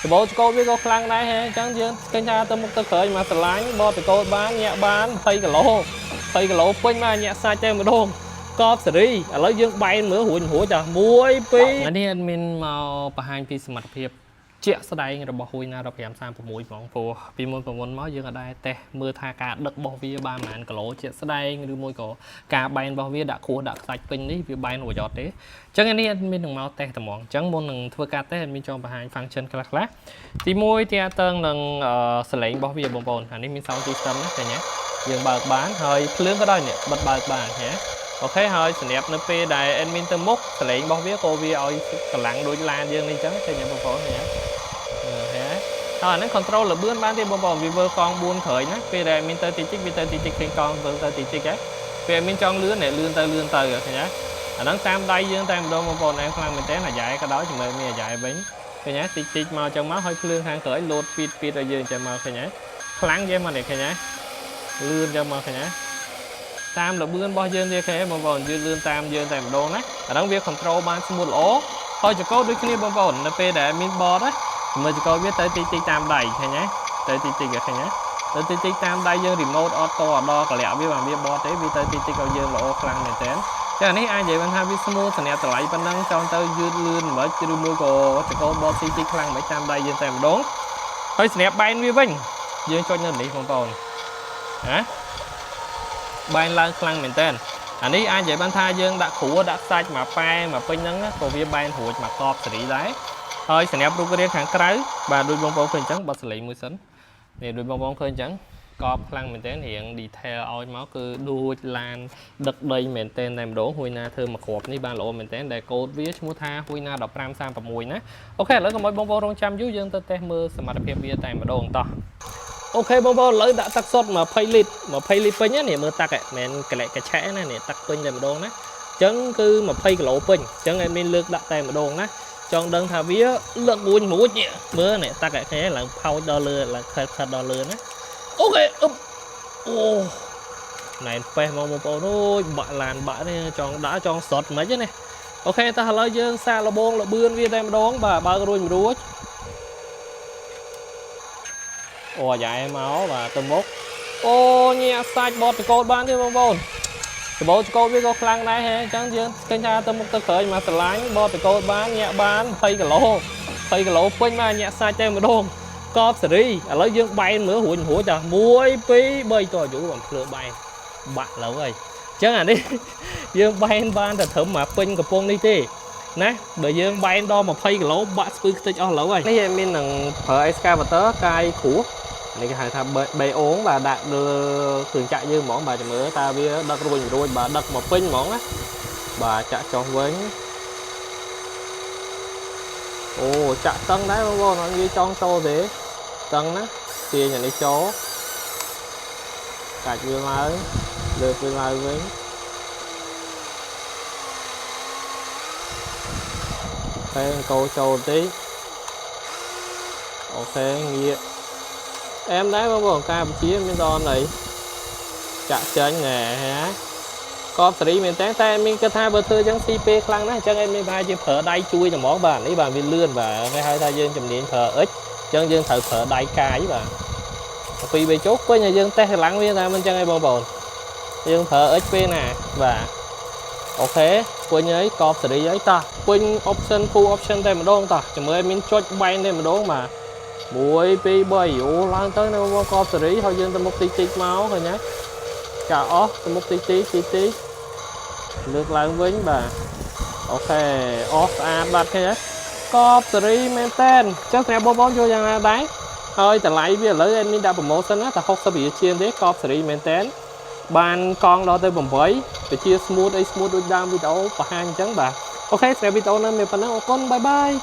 ដបោចកោតវាក៏ខ្លាំងដែរហេអញ្ចឹងយើងឃើញថាទៅមុខទៅក្រោយមកស្រឡាញ់បតកោតបានញាក់បាន20គីឡូ20គីឡូពេញមកញាក់សាច់តែម្ដងកបសេរីឥឡូវយើងបែនមើលរួចរួចតា1 2ថ្ងៃនេះអត់មានមកបង្ហាញពីសមត្ថភាព ជាក់ស្ដែងរបស់ហ៊ុយណា1536ហ្មងព្រោះពីមុនប្រមុនមកយើងក៏ដែរតេស្តមើលថាការដឹករបស់វាបានប៉ុន្មានគីឡូជាក់ស្ដែងឬមួយក៏ការបែនរបស់វាដាក់គ្រួសដាក់ខ្សាច់ពេញនេះវាបែនរួចអត់ទេអញ្ចឹងអានេះអត់មាននឹងមកតេស្តតែហ្មងអញ្ចឹងមុននឹងធ្វើការតេស្តអត់មានចង់បង្ហាញ function ខ្លះខ្លះទី1ទាក់ទងនឹងសលេងរបស់វាបងប្អូនអានេះមាន sound system ណាឃើញទេយើងបើកបានហើយភ្លើងក៏ដោយនេះបិទបើកបានហ៎ OK ហើយសម្រាប់នៅពេលដែល admin ទៅមុខសលេងរបស់វាក៏វាឲ្យកម្លាំងដូចឡានយើងនេះអញ្ចឹងឃើញទេបងប្អូនឃើញទេ ហេហើយអាហ្នឹង control លបឿនបានទេបងប្អូនវាវើកង់4ក្រោយណាពេលដែលមានទៅតិចតិចវាទៅតិចតិចឃើញកង់វើទៅតិចតិចហ៎ពេលមានចង់លឿននេះលឿនទៅលឿនទៅឃើញទេអាហ្នឹងតាមដៃយើងតែម្ដងបងប្អូនអែមខ្លាំងមែនតើអាយ៉ែក៏ដោយជាមួយមានអាយ៉ែវិញឃើញទេតិចតិចមកចឹងមកហើយភ្លើងខាងក្រោយលោតពីតពីតឲ្យយើងចឹងមកឃើញទេខ្លាំងចេះមកនេះឃើញទេលឿនចឹងមកឃើញទេតាមលបឿនរបស់យើងទៀតឃើញទេបងប្អូនយឺតលឿនតាមយើងតែម្ដងណាអាហ្នឹងវា control បាន smooth ល្អហើយចកោដូចគ្នាបងប្អូននៅពេលដែលមានបតណា មើលចកវាទៅតិចតិចតាមដៃឃើញទេទៅតិចតិចឃើញទេទៅតិចតិចតាមដៃយើង remote អត់តដល់កលៈវាបានវាបត់ទេវាទៅតិចតិចឲ្យយើងល្អខ្លាំងមែនតើចានេះអាចនិយាយបានថាវា smooth សម្រាប់តម្លៃប៉ុណ្ណឹងចង់ទៅយឺតលឿនមិនឬមួយក៏ចកបត់ស៊ីតិចខ្លាំងមិនតាមដៃយើងតែម្ដងហើយសម្រាប់បែនវាវិញយើងចុចនៅនេះបងប្អូនណាបែនឡើងខ្លាំងមែនតើអានេះអាចនិយាយបានថាយើងដាក់គ្រួដាក់សាច់មកប៉ែមកពេញហ្នឹងក៏វាបែនរួចមកកបសេរីដែរ ហើយសម្រាប់រូបរាងខាងក្រៅបាទដូចបងប្អូនឃើញអញ្ចឹងបត់សលេងមួយសិននេះដូចបងប្អូនឃើញអញ្ចឹងកបខ្លាំងមែនទែនរៀង detail ឲ្យមកគឺដូចឡានដឹកដីមែនទែនតែម្ដងហួយណាធ្វើមកគ្រាប់នេះបានល្អមែនទែនដែលកូដវាឈ្មោះថាហួយណា1536ណា OK ឥឡូវកុំឲ្យបងប្អូនរងចាំយូរយើងទៅតេស្តមើលសមត្ថភាពវាតែម្ដងតោះ OK បងប្អូនឥឡូវដាក់ទឹកសុទ្ធ20លីត្រ20លីត្រពេញណានេះមើលទឹកមិនមែនកលិកកឆែណានេះទឹកពេញតែម្ដងណាអញ្ចឹងគឺ20គីឡូពេញអញ្ចឹងឲ្យមានលើកដាក់តែម្ដងណា ចង់ដឹងថាវាលើករួញរួចនេះមើលនេះតាក់ឲ្យគ្នាឡើងផោចដល់លើឡើងខិតខិតដល់លើណា OK អឹបអូណែនប៉េះមកបងប្អូនអូយបាក់ឡានបាក់នេះចង់ដាក់ចង់ស្រត់មិនទេណា OK តោះឥឡូវយើងសាកលបងលបឿនវាតែម្ដងបាទបើករួចមិនរួចអូអាយ៉ែមកបាទទៅមុខអូញាក់សាច់បត់តកោតបានទេបងប្អូន ដបោចកោតវាក៏ខ្លាំងដែរហេអញ្ចឹងយើងឃើញថាទៅមុខទៅក្រោយមកស្រឡាញ់បតកោតបានញាក់បាន20គីឡូ20គីឡូពេញមកញាក់សាច់តែម្ដងកបសេរីឥឡូវយើងបែនមើលរួចរួចតា1 2 3តយូរបានភ្លើបែនបាក់លើហើយអញ្ចឹងអានេះ យើងបែនបានតែត្រឹមមកពេញកំពង់នេះទេណាបើយើងបែនដល់20គីឡូបាក់ស្ពឺខ្ទេចអស់លើហើយនេះមាននឹងប្រើ excavator កាយគ្រួស នេះគេហៅថាបេអូងបាទដាក់លើគ្រឿងចាក់យើងហ្មងបាទចាំមើលតើវាដឹករួចមិនរួចបាទដឹកមកពេញហ្មងណាបាទចាក់ចុះវិញអូចាក់តឹងដែរបងប្អូនអត់ងាយចង់ចូលទេតឹងណាទាញអានេះចូលកាច់វាឡើងលើកវាឡើងវិញតែអង្គចូលតិច OK ងាក អែមដែរបងប្អូនការបញ្ជាមានដល់អីចាក់ចេញណែហ៎កបសេរីមែនតើតែមានគិតថាបើធ្វើអញ្ចឹងស៊ីពេលខ្លាំងណាស់អញ្ចឹងឯងមានប្រហែលជាប្រើដៃជួយតែហ្មងបាទនេះបាទវាលឿនបាទគេហៅថាយើងជំនាញប្រើអិចអញ្ចឹងយើងត្រូវប្រើដៃកាយបាទពីបីជោគពេញឲ្យយើងតេស្តកម្លាំងវាតែមិនអញ្ចឹងឯងបងប្អូនយើងប្រើអិចពេលណាបាទ OK ពេញហើយកបសេរីហើយតោះពេញ option full option តែម្ដងតោះចាំមើលមានចុចបែនតែម្ដងបាទ1 2 3អូឡើងទៅនៅបងកបសេរីហើយយើងទៅមុខតិចតិចមកឃើញទេចាអស់ទៅមុខតិចតិចតិចតិចលើកឡើងវិញបាទ OK អស់ស្អាតបាត់ឃើញទេកបសេរីមែនតែនអញ្ចឹងសម្រាប់បងប្អូនយកយ៉ាងណាដែរហើយតម្លៃវាឥឡូវ admin ដាក់ promotion ណាតែ60រៀលជាងទេកបសេរីមែនតែនបានកង់ដល់ទៅ8ពជា smooth អី smooth ដូចដើមវីដេអូបង្ហាញអញ្ចឹងបាទ OK សម្រាប់វីដេអូនេះមានប៉ុណ្ណឹងអរគុណ bye bye.